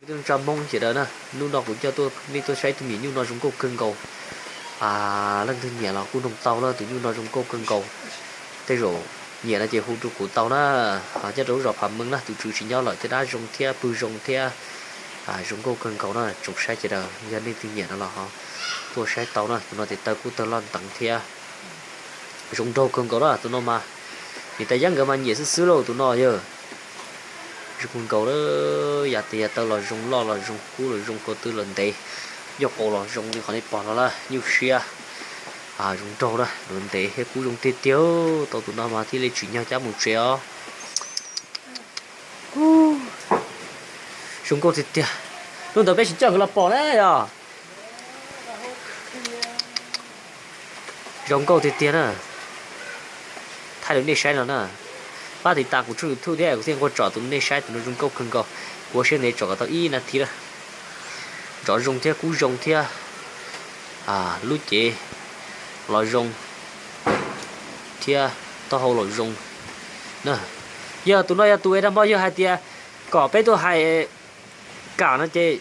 Tsa Hmoob sawv daws na, hnub no kuv coj nej tuaj saib tus me nyuj no zoo nkauj kawg nkaus. Leej twg nyiam los kuj noog tau na, tus nyuj no zoo nkauj kawg nkaus. Tej zaum nyiam no ces hu rau kuv tau na. Nyob rau lub zos Phav Meej na, tus tswv tsis nyob lawm, tej dab zoo thiab pw zoo thiab zoo nkauj kawg nkaus na tsoom saib sawv daws. Yog nej twg nyiam no los tuaj saib tau na, tus no ces taw kuj tawg loj nteev thiab zoo nraug kawg nkaus na tus no mas. Niam tais Yeeb nkawd mas nyiam xwb xwb lauj tus no yog zoo kawg nkaus. Yam tes yam taw los zoo, loj los zoo, kub los zoo, ko tw los ntev, nyuj qus los zoo li qhov nej pom no lawm, nyuj siab zoo nraug na, ntev thiab kub zoo tiag tiag. Tau tus no mas thiaj li tsim nyog cab mus tsev os. Zoo nkauj tiag tiag. Hnub ntawd peb tsis coj nkawd los pom na yog. Zoo nkauj tiag tiag na. Thaij rau nej saib no na. Pab tiv tas kuv tshooj YouTube thiab kuv thiaj nquag tsom tus nej saib, tus no zoo nkauj kawg nkaus. Kuv ua siab ntev tsom kom tau ib nas this na. Ntsov zoo thiab kub zoo thiab lub cev los zoo thiab taub hau los zoo na. Yog tus no yog tus es dag hmo yog hais tias kom peb tuaj hais kam no ces